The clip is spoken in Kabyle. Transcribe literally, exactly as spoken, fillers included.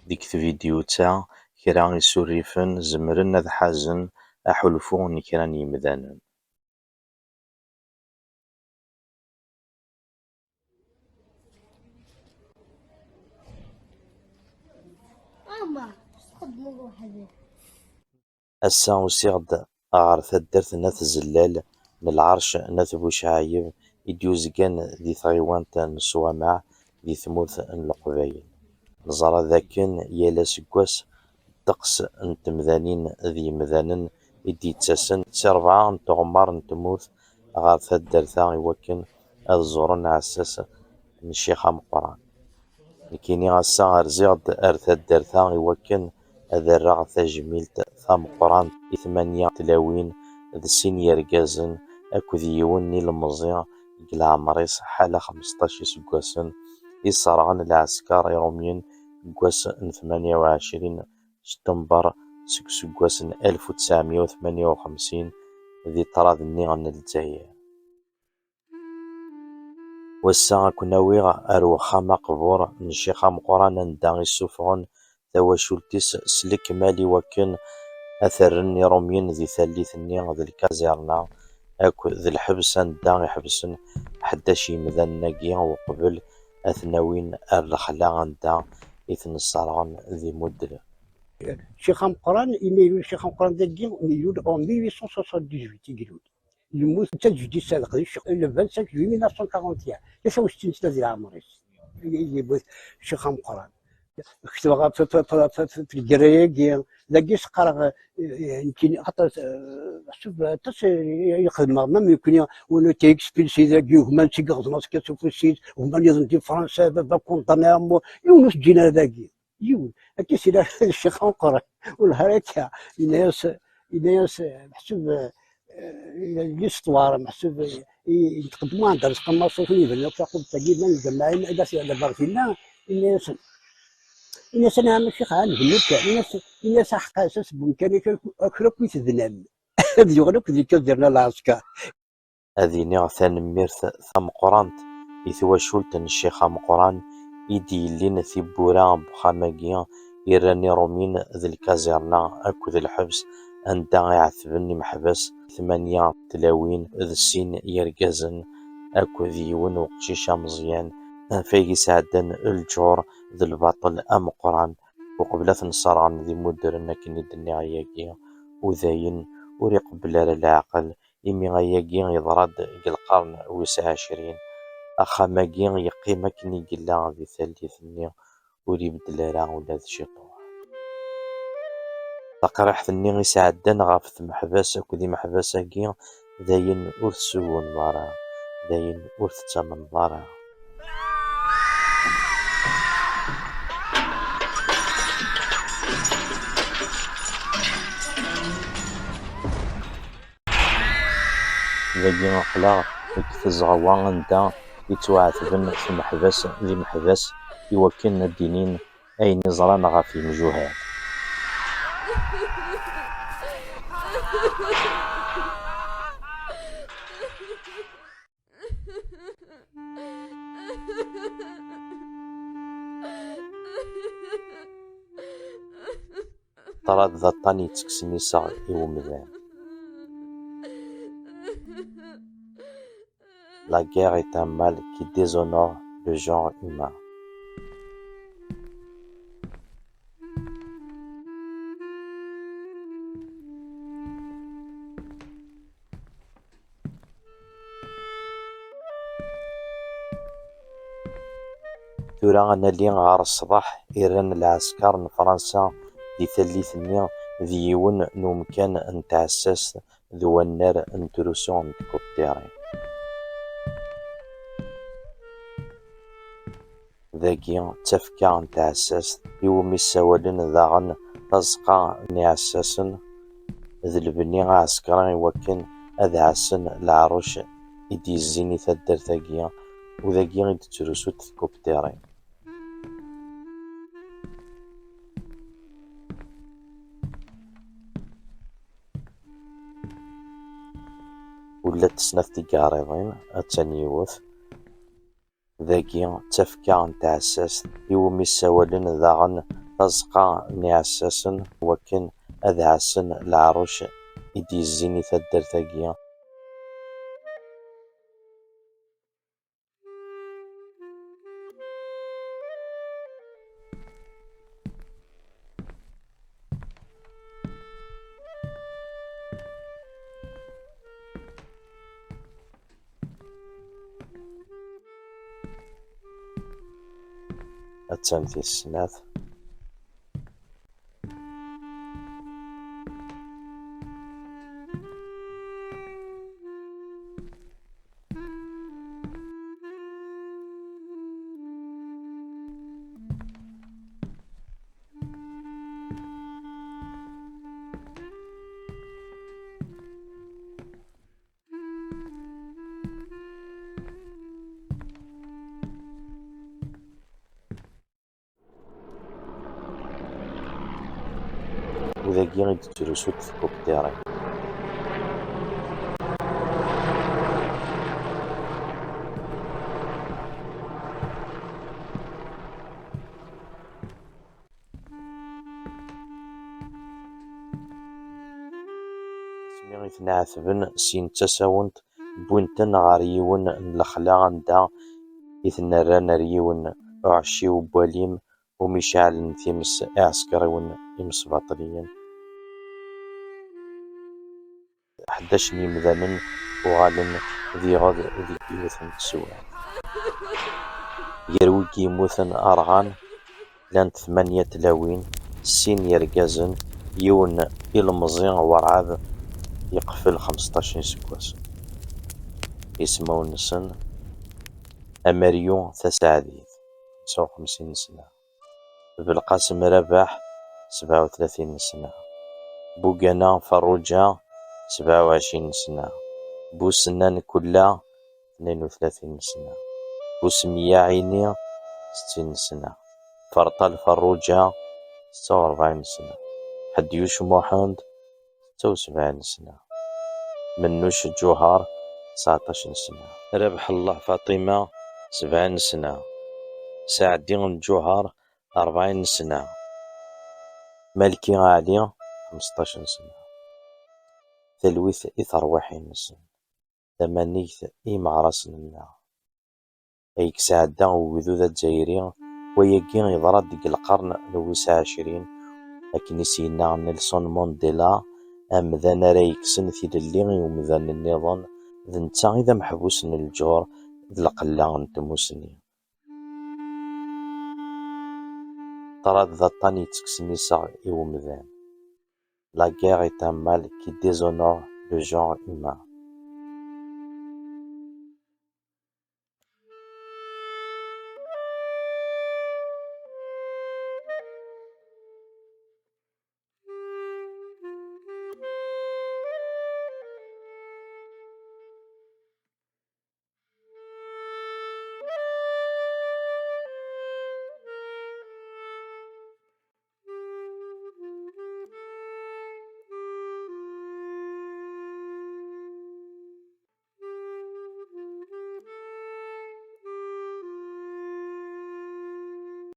Deg tvidyut-a, kra isurrifen zemren ad ḥazen aḥulfu n kra n yimdanen. Ass-a usiɣ-d ɣer taddart n At Zellal n lɛerc n At Bucɛayeb i d-yuzgan di tɣiwant n Ṣwamaɛ di tmurt n Leqbayel. Neẓra dakken yal aseggas ddeqs n temdanin d yimdanen i d-yettasen si rebɛa n tɣemmar n tmurt ɣer taddart-a i wakken ad ẓuren aɛessas n Ccix Ameqqran. Nekkini ass-a rziɣ-d ar taddart-a i wakken ad rreɣ tajmilt tameqqrant i tmanya tlawin d sin yergazen akked yiwen n ilemẓi deg leɛmer-is ḥala xmesṭac iseggasen i sserɣen lɛesker irumyen deg wass n tmanya u ɛecrin Ctember seg useggas n alef u tesɛemya u tmanya u xemsin di ṭṭrad-nni n Lezzayer. Wass-a ad ken-awiɣ ar wexxam aqbur n Ccix Ameqqran anda i ssufɣen tawacult-is s lekmal i wakken ad t-rren irumyen di tallit-nni d lkazirna akked lḥebs anda i ḥebsen ḥdac yimdanen-agi uqbel ad ten-awin ar lexla anda i ten-sserɣen di Mudrem. Ccix Ameqqran, imi ilul Ccix Ameqqran dagi, ilul en mille huit cent soixante-dix-huit i ilul. Yemmut netta d jeddi-s ad qdic le vingt-cinq juillet mille neuf cent quarante et un. Tasa u settin sna di leɛmer-is. I, i yemmut Ccix Ameqqran. Ketbeɣ ɣef, ɣef, ɣef, ɣef, ɣef lgerra-agi, dagi s-qqareɣ, eh, nekkini, xaṭer, eh, ḥseb aṭas, eh, i xedmeɣ, même nekkini, on était expulsés dagi, gma-nnes i iɣeẓnen aṣekka s ufus-is, gma nniḍen di Fransa, baba condamné à mort, yiwen ur t-ǧǧin ara dagi. Yiwen. Akka i s-yenna Ccix Ameqqran. Wellah ar akka. Yenna-yas, yenna-yas, meḥsub, eh, l'histoire, meḥsub, eh, i, i tqeddem anda Rezqi Maṣut, i ibnan akk taqubet-agi, llan lǧamaɛin, i d as-yehder ɣer dinna, yenna-yasen, yenna-yasen, a ɛemmi Ccix, a nbennu kan, yenna-yas, yenna-yas, aḥeqq-as, as wemkan, akra akk i tebnam. Ad yuɣal akk di kazirna lɛesker. Ad iniɣ tanemmirt tameqqrant i twacult n Ccix Ameqqran i d-yellin tiwwura n wexxam-agi i rran irumyen d lkazirna akked lḥebs anda i ɛetben imeḥbas tmanya tlawin d sin yergazen akked yiwen uqcic ameẓyan, anef ay isɛeddan lǧur d lbaṭel ameqqran uqbel ad ten-sserɣen d imudren akken i d-nniɣ ayagi, u dayen ur iqebbel ara leɛqel imi ayagi yeḍra-d deg lqern wis ɛecrin, axxam-agi yeqqim akken i yella di tallit-nni, ur ibeddel ara ula d ciṭuḥ. Taqriḥt-nni i sɛeddan ɣef tmeḥbas akked imeḥbas-agi, d ayen ur tessuguneḍ ara, d ayen ur tettamneḍ ara. Dagi aql-aɣ deg tzeɣwa anda i ttwaɛetben timeḥbas d imeḥbas i wakken ad d-inin ayen i ẓran ɣef yemjuhad. Ṭṭrad d aṭṭan yettekksen iseɣ i umdan. La guerre est un mal qui déshonore le genre humain. Tura ad nali ɣer ṣṣdeḥ i rran lɛesker n Fransa di tallit-nni d yiwen n umkan n tɛessast d wannar n trusu n tkuptirin. Dagi d tafekka n tɛessast iwumi ssawalen daɣen tazeqqa n iɛessasen d lebni aɛeskri i wakken ad ɛassen leɛruc i d-yezzin i taddart-agi u dagi i d-ttrusunt tkuptirin. Ula d snat tigaṛiḍin, attan yiwet. Dagi d tafekka n tɛessast iwumi ssawalen daɣen tazeqqa n iɛessasen wakken ad ɛassen leɛruc i d-yezzin i taddart-agi. Attan tis snat. U dagi i d-tettrusu tkuptirin. Asmi i ten-ɛetben, syin ttasawent, wwin-ten ɣer yiwen n lexla anda i ten-rran ar yiwen uɛecciw n walim umi ceɛlen times iɛsekriwen imesbaṭliyen. Ḥdac n yimdanen uɣalen d iɣed deg yiwet n teswiɛt. Gar wigi yemmuten rɣan, llant tmanya tlawin, sin yergazen, yiwen ilemẓi werɛad yeqfel xmesṭac n yiseggasen. Ismawen-nsen: Ameryu Taseɛdit, xemsa u xemsin sna, Belqasem Rabaḥ, sebɛa u tlatin sna, Bugana Ferruǧa, sebɛa u ɛecrin sna, Busennan Kulla, tnin u tlatin sna, Busemya Ɛini, settin sna, Ferṭal Ferruǧa, setta u rebɛin sna, Ḥedyuc Muḥend, setta u sebɛin sna, Mennuc Ǧuhar, tseɛṭac sna, Rabeḥ Llah Faṭima, sebɛin sna, Saɛdi Ǧuhar, rebɛin sna, Malki Ɛli, xmesṭac sna. Talwit i terwiḥin-nsen, tamanigt i yimeɣrasen-nneɣ. Ay yesɛedda ugdud azzayri, wayagi yeḍra-d deg lqern n wis ɛecrin, akken i s-yenna Nelson Mandela, amdan ara yekksen tilelli i umdan nniḍen, d netta i d ameḥbus n lǧur d lqella n tmusni. Ṭṭrad d aṭṭan yettekksen iseɣ i umdan. La guerre est un mal qui déshonore le genre humain.